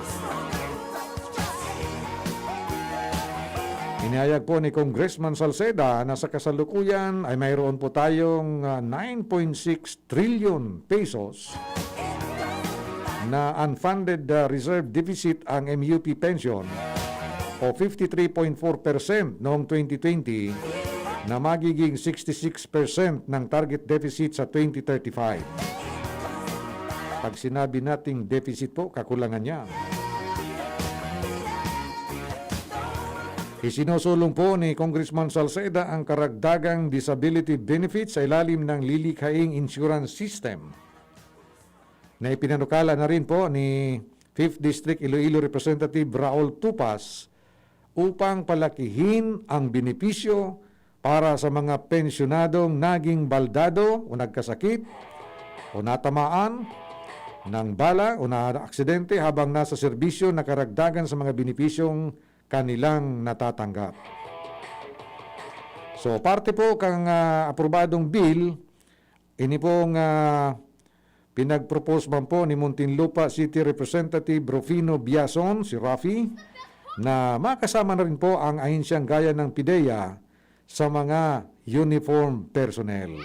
Inihayag po ni Congressman Salceda na sa kasalukuyan ay mayroon po tayong, ah, nine point six trillion pesos na unfunded, ah, reserve deficit ang M U P pension o fifty-three point four percent noong twenty twenty na magiging sixty-six percent ng target deficit sa twenty thirty-five. Pag sinabi nating deficit po, kakulangan niya. Isinusulong po ni Congressman Salceda ang karagdagang disability benefits sa ilalim ng lilikhaing insurance system na ipinanukala na rin po ni Fifth District Iloilo Representative Raul Tupas upang palakihin ang benepisyo para sa mga pensyonadong naging baldado o nagkasakit o natamaan ng bala o na aksidente habang nasa serbisyo na karagdagan sa mga benepisyong kanilang natatanggap. So, parte po kang, ah, aprobadong bill, ini pong, ah, pinag-propose man po ni Muntinlupa City Representative Rufino Biason, si Rafi, na makasama na rin po ang ahensyang gaya ng PDEA sa mga uniform personnel.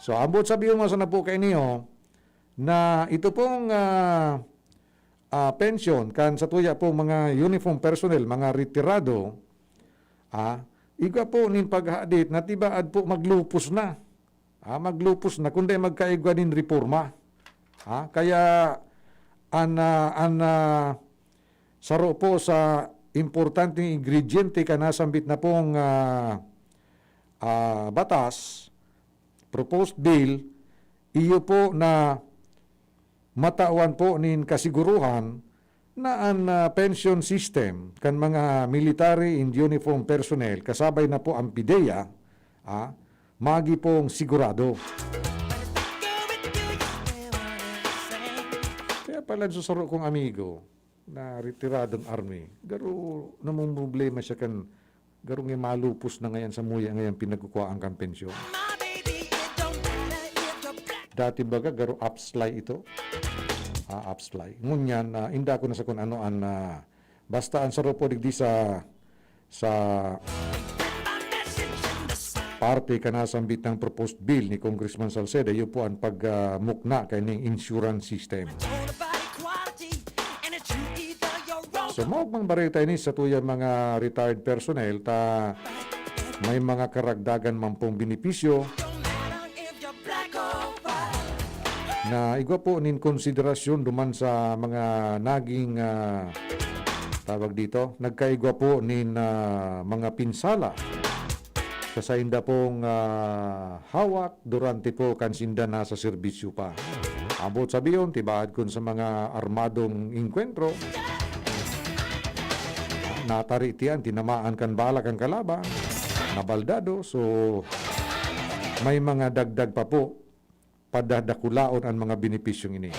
So, ambot sabi mo sana po kayo niyo na ito pong ah, ah, pensyon kan sa tuya pong mga uniform personnel, mga retirado, ah, igwa po nin paghadit na tibaad po maglupos na. Ah, maglupos na, kundi magkaigwa nin reforma. Ah, kaya an, ah, an, ah, saro po sa importanteng ingrediente kan nasambit na pong ah, ah, batas, proposed bill, iyo po na matawan po nin kasiguruhan na an ah, pension system kan mga military and uniform personnel kasabay na po ang PDEA, ah, magi pong sigurado. Kaya pala susuro kong amigo na retiradong army, garo namumroblema siya kan garo nga malupos na ngayon sa muya ngayon pinagkukuhaan kan pensyon. Dati baga garo upslay ito. Ah, upslay. Ngunyan, ah, inda ko na sa kung ano an ah, basta an saro po digdi sa sa parte ka nasambit ng proposed bill ni Congressman Salceda, iyo po ang pagmukna kaining insurance system. So, maugmang bareta ini sa tuya mga retired personnel ta may mga karagdagan man pong benepisyo na igwa po nin konsiderasyon duman sa mga naging ah, tawag dito, nagkaigwa po nin ah, mga pinsala sa sainda pong ah, hawak durante po kan sinda nasa serbisyo pa. Ambot sabiyon, tibaad kun sa mga armadong engkwentro, natari tiyan, tinamaan kan bala kan kalaban, nabaldado. So, may mga dagdag pa po, padadakulaon an mga benepisyong ini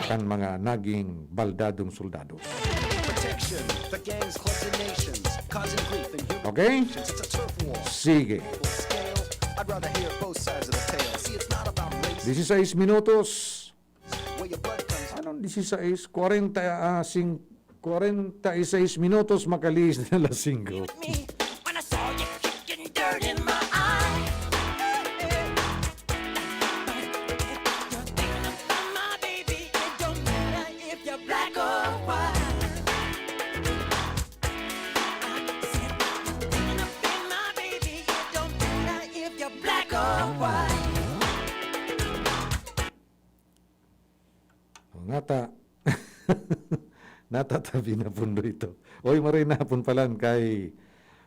kan mga naging baldadong soldados. Protection, the gangs, clubs and nations, causing grief and human Okay? It's a turf war. Sige. Global scale. I'd rather hear both sides of the tale. See, it's not about race. Disisais minutos. Where your blood comes from. Anong disisais? Kwarenta, ah, sing-, kwarenta y seis minutos makalihis na alas singko. Me, when I saw you kicking dirt in my eye. You're thinking about my baby. It don't matter if you're black or white. I said, you're thinking about my baby. It don't matter if you're black or white. O nga ta, natatabi na pundo ito. Oy, maray na hapon palan kay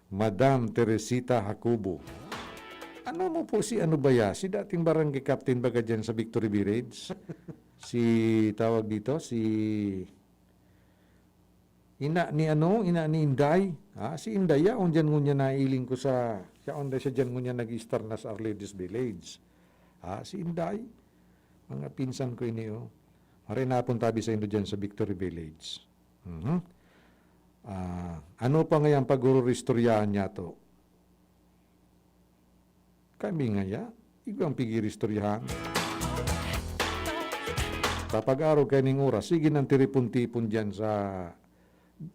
Madam Teresita Jacobo. Ano mo po si ano ba ya? Si dating barangay captain baga dyan sa Victory Village? Si, tawag dito, si ina ni ano, ina ni Inday. Ah, si Inday, yaon dyan ngunyan nailing ko sa, yaon dyan siya dyan ngunyan nag-istar na sa Our Lady's Village. Ah, si Inday, mga pinsan ko ini, oh. Maray na hapon tabi sa indo dyan sa Victory Village. Mhm. Ah, ano pa ngayang pag-ururistoryahan niya to? Kami ngaya, igwang pigiristoryahan. Kapag araw kaining oras, sige nang tiripon-tipon dyan sa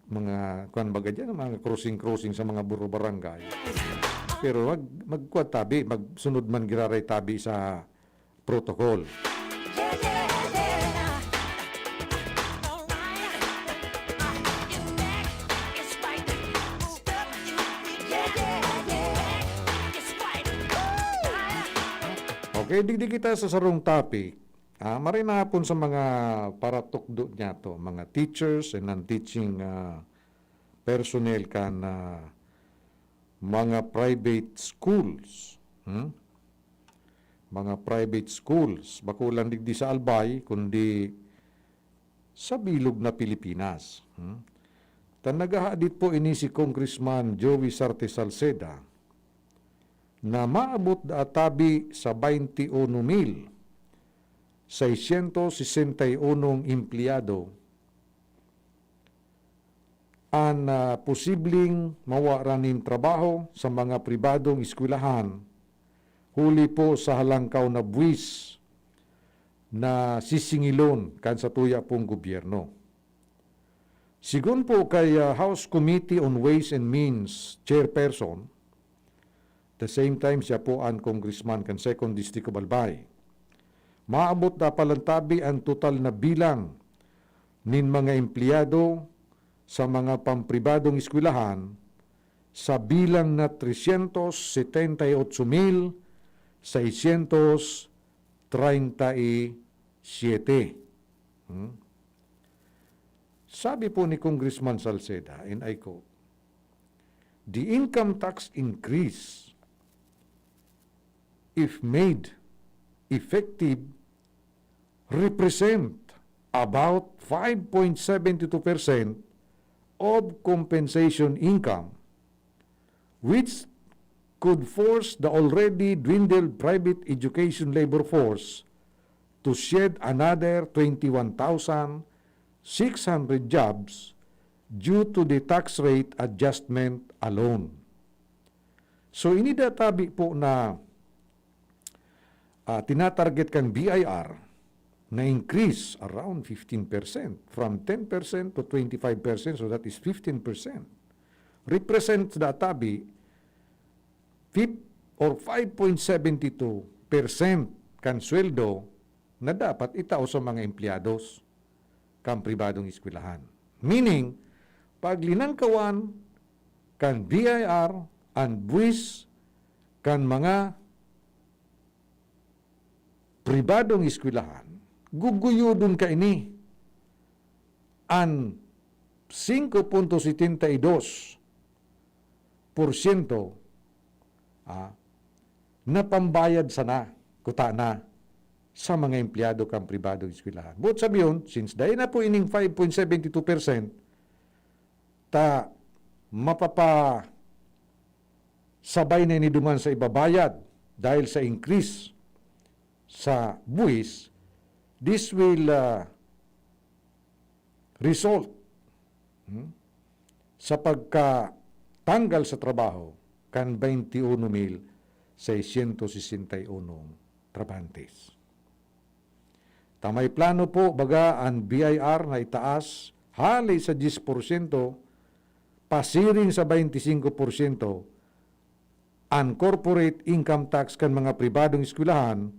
mga, kuwan baga dyan, mga crossing-crossing sa mga buro barangay. Pero mag, magkuwan tabi, magsunod man giraray tabi sa protocol. Okay, digdi kita sa sarong topic. Ah, maray na hapon sa mga paratukdo niya to, mga teachers and non-teaching ah, personnel kan ah, mga private schools. Hmm? Mga private schools, bako lang digdi sa Albay, kundi sa bilog na Pilipinas. Hmm? Ta naghahadit po ini si Congressman Joey Sarte Salceda na maabot na atabi sa baynte uno mil seiscientos sesenta y unong empleyado an ah, posibleng mawaran nin trabaho sa mga pribadong eskwelahan huli po sa halangkaw na buwis na sisingilon kan satuya pong gobyerno. Sigon po kay ah, House Committee on Ways and Means Chairperson, The same time, siya po an congressman kan Second District of Albay. Maabot na palantabi an total na bilang nin mga empleyado sa mga pampribadong eskwelahan sa bilang na trescientos setenta y ocho mil seiscientos treinta y siete. Hmm? Sabi po ni Congressman Salceda, and I quote, "The income tax increase, if made effective, represent about five point seven two percent of compensation income, which could force the already dwindled private education labor force to shed another twenty-one thousand six hundred jobs due to the tax rate adjustment alone." So, ini da tabi po na, ah, tinatarget kan B I R na increase around fifteen percent, from ten percent to twenty-five percent, so that is fifteen percent. Represent da tabi fif-, or five point seven two percent kan sweldo na dapat itao sa mga empleyados kan pribadong eskwelahan. Meaning, pag linangkawan kan B I R an buwis kan mga pribadong eskwelahan, guguyodon kaini an singko punto setenta y dos porsyento, ah, na pambayad sana, kutana, sa mga empleyado kan pribadong eskwelahan. Buot sabihon, since dai na po ining five point seven two percent, ta mapapasabay na ini duman sa ibabayad dahil sa increase sa buwis, this will, ah, result, hmm, sa pagkatanggal sa trabaho kan twenty-one mil seiscientos sesenta y uno trabahantes. Ta may plano po, baga, an B I R na itaas hali sa diyes porsyento pasiring sa twenty-cinco porsyento an corporate income tax kan mga pribadong eskwelahan,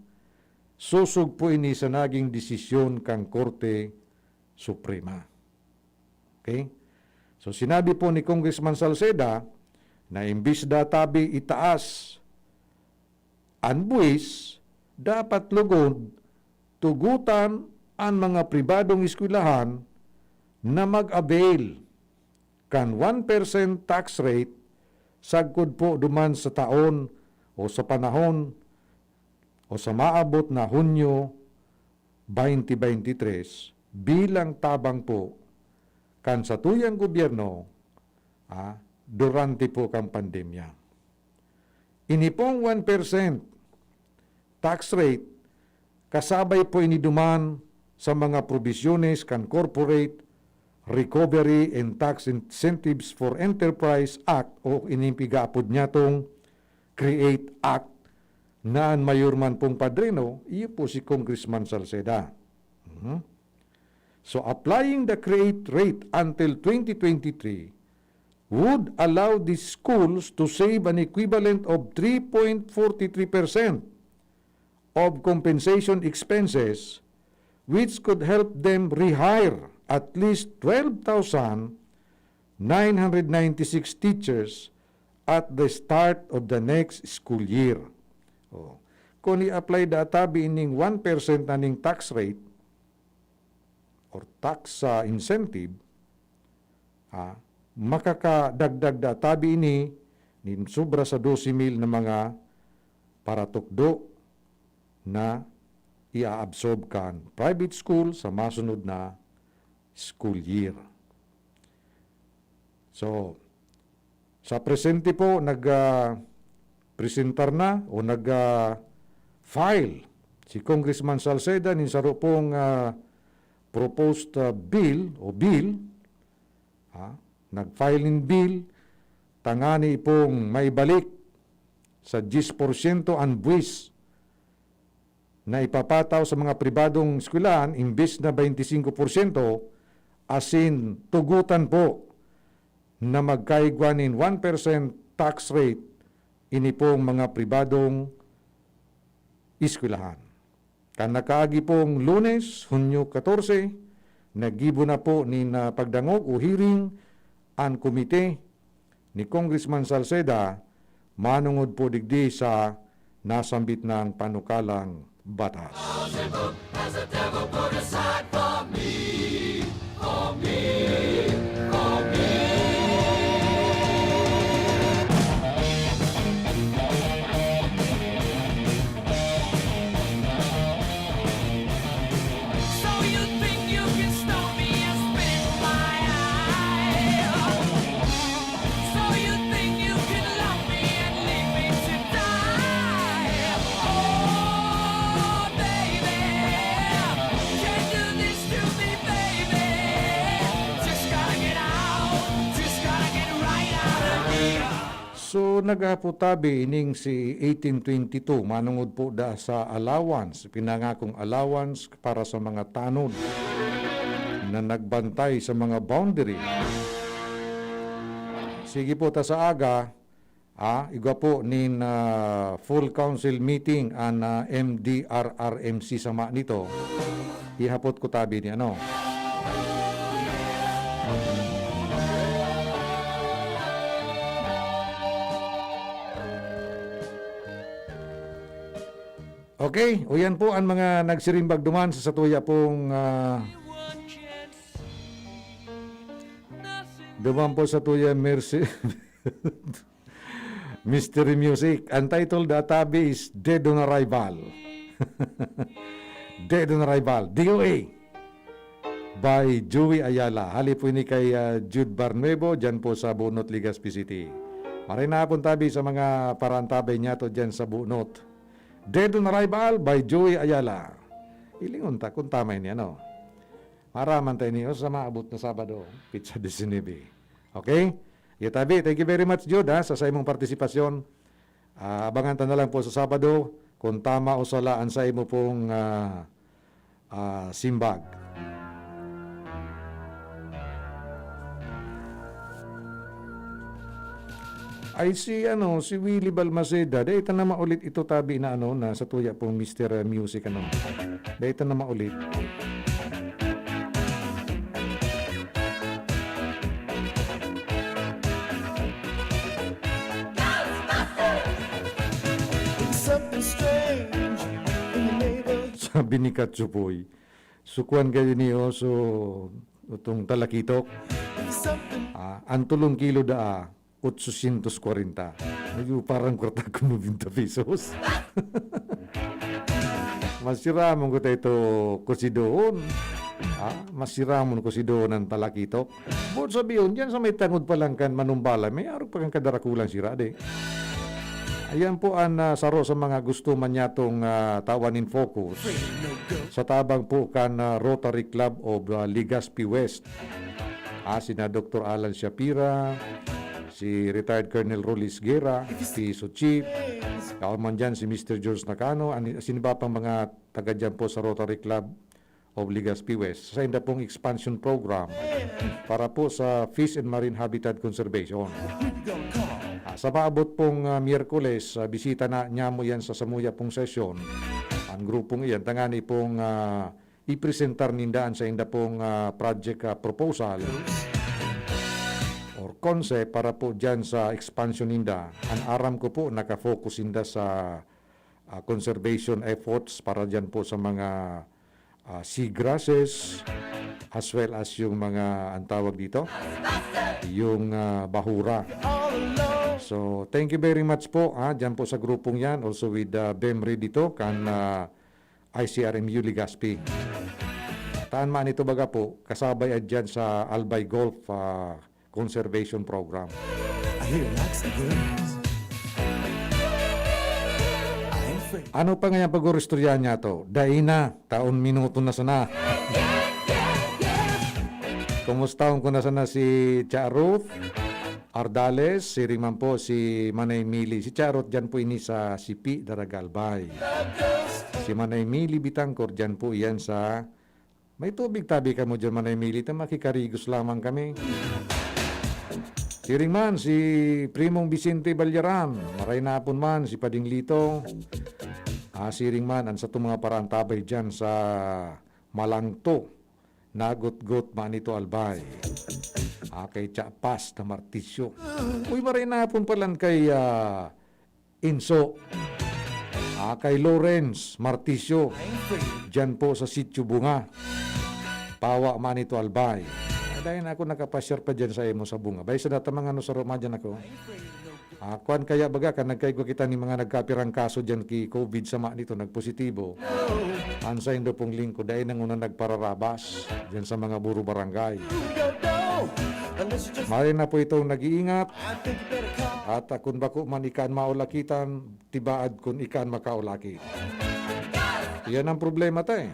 sosog po ini sa naging desisyon kan Korte Suprema. Okay? So, sinabi po ni Congressman Salceda na imbis da tabi itaas an buwis, dapat lugod tugotan an mga pribadong eskwelahan na mag-avail kan one percent tax rate sagkod po duman sa taon o sa panahon o sa maabot na Hunyo twenty twenty-three bilang tabang po kan satuyang gobyerno, ah, durante po kan pandemya. Ini pong one percent tax rate, kasabay po ini duman sa mga probisyones kan Corporate Recovery and Tax Incentives for Enterprise Act o ini pigaapod niya tong CREATE Act na an mayor man pong padrino, iyo po si Congressman Salceda. Mhm. So, applying the CREATE rate until twenty twenty-three would allow these schools to save an equivalent of three point four three percent of compensation expenses, which could help them rehire at least twelve thousand nine hundred ninety-six teachers at the start of the next school year. Oh. Kung i-apply da tabi ining one percent na ning tax rate or tax, ah, incentive, ah, makakadagdag da tabi ini nin sobra sa doce mil na mga paratukdo na i-aabsorb kan private school sa masunod na school year. So, sa presente po, nag, ah, presentar na o nag, ah, file si Congressman Salceda nin saro pong, ah, proposed, ah, bill o bill, ha? Nag-file nin bill tangani pong maibalik sa diyes porsyento an buwis na ipapataw sa mga pribadong eskwelahan, imbes na twenty-cinco porsyento, asin tugotan po na magkaigwa nin one percent tax rate ini pong mga pribadong eskwelahan. Kan nakaagi pong Lunes, Hunyo katorse, naggibo na po nin, ah, pagdangog o hearing an komite ni Congressman Salceda manongod po digdi sa nasambit nang panukalang batas. So you think you can stop me and spit in my eye? So you think you can love me and leave me to die? Oh, baby, can't do this to me, baby. Just gotta get out, just gotta get right out of here. So, nag-aapot tabi ining si eighteen twenty-two, manongod po da sa allowance, pinangakong allowance para sa mga tanod na nagbantay sa mga boundary. Sige po, ta sa aga, ah, igwa po nin, ah, full council meeting an, ah, M D R R M C sama nito. Ihapot ko tabi ni ano. Okay, o yan po ang mga nagsirimbag duman sa satuya pong, ah, duman po sa tuya, Mercy. Mystery Music. Ang title da tabi is Dead on Arrival. Dead on Arrival, D O A. By Joey Ayala. Hali po ini kay, ah, Jude Barnuevo, dyan po sa Bunot, Legazpi City. Maray na hapon tabi sa mga parantabay niyato dyan sa Bunot. Dead on Arrival by Joey Ayala. Ilingon ta kung tama ini, ano. Maraman tayo niyo sa maabot na Sabado, petsa disinebe. Okay? Iyo tabi, thank you very much, Jude, ha, sa, sa imong partisipasyon. Ah, abangan ta na lang po sa Sabado kung tama o sala ang sa imo pong, ah, ah, simbag. Ay, si, ano, si Willie Balmaceda, dai ta na maulit ito tabi na, ano, na sa tuya pong Mister Music, ano. Dai ta na maulit. Something strange in the neighborhood. Sabi ni Katsupoy, "Sukuan kayo niyo, so, itong talakitok." Something. Ah, ang tulong kilo daa, otsosyentos kwarenta. Medyo parang kwarta ko nobenta pesos. Masiramon ko tayo ito kusidoon. Ah, masiramon kusidoon ang talakitok. Buot sabihin, diyan sa may tangod pa lang kan manumbala, may arog pa kan kadarakulang sira, di. Ayan po ang, ah, saro sa mga gusto man niyatong, ah, tawan in focus. Sa tabang po kan, ah, Rotary Club of, ah, Legazpi West. Ah, sina Doktor Alan Shapira, si retired Colonel Rolly Esguerra, P S O Chief, yaon man dyan si Mister George Nakano, ani-, siniba pang mga taga dyan po sa Rotary Club of Legazpi West, sa inda pong expansion program para po sa Fish and Marine Habitat Conservation. Ah, sa maabot pong, ah, Miyerkules, ah, bisita na niya mo yan sa samuya pong sesyon. Ang grupong iyan, tangani pong, ah, ipresentar ninda an sainda pong, ah, project, ah, proposal or concept para po dyan sa expansion ninda. An aram ko po, nakafocus ninda sa, ah, conservation efforts para dyan po sa mga, ah, seagrasses, as well as yung mga, ang tawag dito, yung, ah, bahura. So, thank you very much po, ha, dyan po sa grupong yan. Also with, ah, Bem Reed dito, kan, ah, I C R M U Legazpi. Taan man ito baga po, kasabay at dyan sa Albay Golf, ah, Conservation Program. I hear lots of girls. I'm afraid. Ano pa ngayon pag-uristorya niya to? Dai na, taon minuto na sana. Kumustahon ko na sana si Cha Ruth Ardales, siring man po si Manay Mili. Si Cha Ruth dyan po ini sa Sipi, Daraga, Albay. Si Manay Mili Bitangkor dyan po iyan sa may tubig tabi kamo dyan, Manay Mili, ta makikarigos lamang kami. Siring man si Primong Vicente Ballaran, maray na hapon man si Pading Lito. Ah, siring man an satong mga paraantabay diyan sa Malangto, Nagotgot, Manito Albay. Ah, kay Chapas na Martisyo. Uy, maray na hapon palan kay, ah, Inso. Ah, kay Lawrence Martisyo. Diyan po sa Sitio Bunga. Pawa, Manito Albay. Ah, dahil ako nakapasyar pa dyan sa imo sa Bunga. Bay, sa data mga ano sa Roma dyan ako. Ah, kwan kaya baga kan nagkaigwa kita ni mga nagkapirang kaso dyan ki covid sa Manito, nagpositibo. An saindo pong lingkod, dai nang una nagpararabas dyan sa mga buro barangay. Maray na po itong nag-iingat. At, ah, kun bako man ikan maulakitan, tibaad kun ikan makaulakit. Yan ang problema ta eh.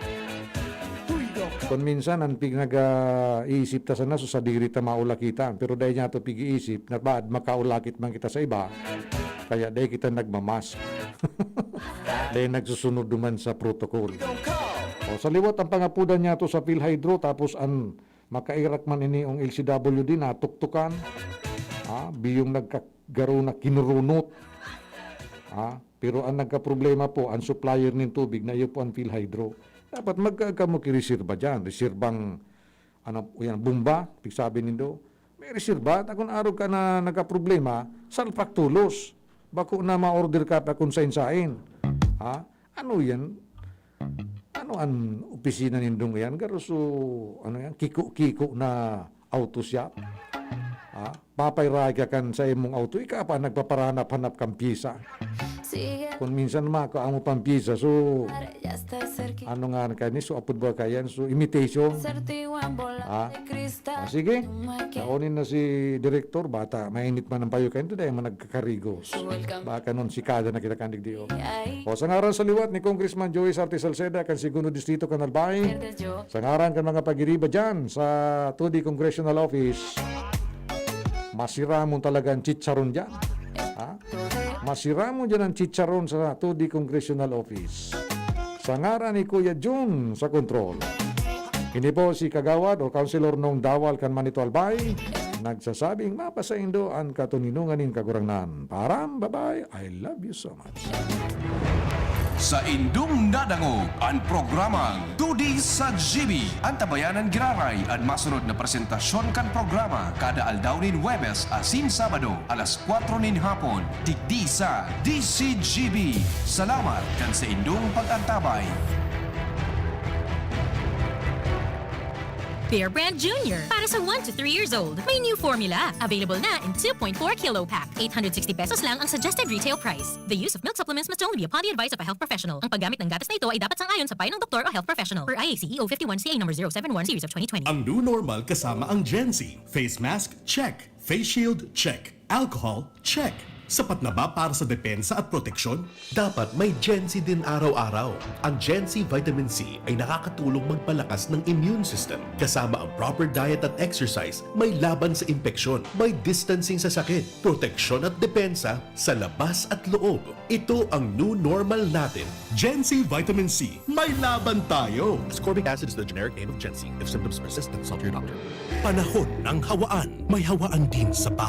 Kun minsan, ang pinag-iisip ta sana, so sadiri ta maulakitan. Pero dahil niya to pig-iisip, na baad makaulakit man kita sa iba, kaya dahil kita nagmamask. Dahil nagsusunod duman sa protocol. O, sa liwat ang pangapudan niya to sa PhilHydro, tapos ang makairak man ini ang L C W D, natuktukan. Ha? Biyong nagkagaro na kinurunot. Ha? Pero ang nagkaproblema po, ang supplier nin tubig na iyo po ang PhilHydro. Dapat magkagamo ki reserba dyan. Reserbang, ano, yan, bomba, pigsabi nindo. May reserba, ta kun arog ka na nagkaproblema, salpak tulos. Bako na ma-order ka pa kung sain-sain. Ha? Ano yan? Ano an opisina nindong yan? Garo so, ano yan? Kiko-kiko na auto shop? Ha? Papairahay ka kan sa imong auto, ika pa nagpaparanap-hanap kan pyesa. Kung minsan makaamo pang pyesa, so, ano nga ka ni? So, apod ba ka yan? So, imitation. Ha? Ah, sige. Kaonin na si Direktor, bata. Mainit man ang payo kayo. Ito dahil man nagkakarigos. Baka nun sikada na kita kandig di, oh. O, sa ngaran sa liwat ni Congressman Joey Sarte Salceda, kan Segundo Distrito, kan Albay. Sa ngaran kan mga pagiriba dyan sa two D Congressional Office, masiramon talaga ang chicharon dyan. Ha? Masiramon dyan ang chicharon sa two D Congressional Office. Sa ngaran ni Kuya Jun sa control. Ini po si Kagawad o Councilor Nong Dawal kan Manito Albay, nagsasabing mapasaindo an katoninongan nin Kagurangnan. Param, bye-bye. I love you so much. Sa indong nadangog an programang Tudi sa G B. Antabayanan giraray an masunod na presentasyon kan programa kada aldaw nin Huwebes asin Sabado, alas kwatro nin hapon, digdi sa D C G B. Salamat kan saindong pag-antabay. Bear Brand Junior, para sa one to three years old. May new formula. Available na in two point four kilo pack. Eight hundred sixty pesos lang ang suggested retail price. The use of milk supplements must only be upon the advice of a health professional. Ang paggamit ng gatas na ito ay dapat sang-ayon sa payo ng doktor o health professional. Per I A C E O fifty-one C A number zero seven one series of twenty twenty. Ang new normal kasama ang Gen Z. Face mask, check. Face shield, check. Alcohol, check. Sapat na ba para sa depensa at proteksyon? Dapat may Gen Z din araw-araw. Ang Gen Z Vitamin C ay nakakatulong magpalakas ng immune system. Kasama ang proper diet at exercise, may laban sa impeksyon, may distancing sa sakit, proteksyon at depensa sa labas at loob. Ito ang new normal natin. Gen Z Vitamin C, may laban tayo! Ascorbic acid is the generic name of Gen Z. If symptoms persist, consult your doctor. Panahon ng hawaan. May hawaan din sa bahay.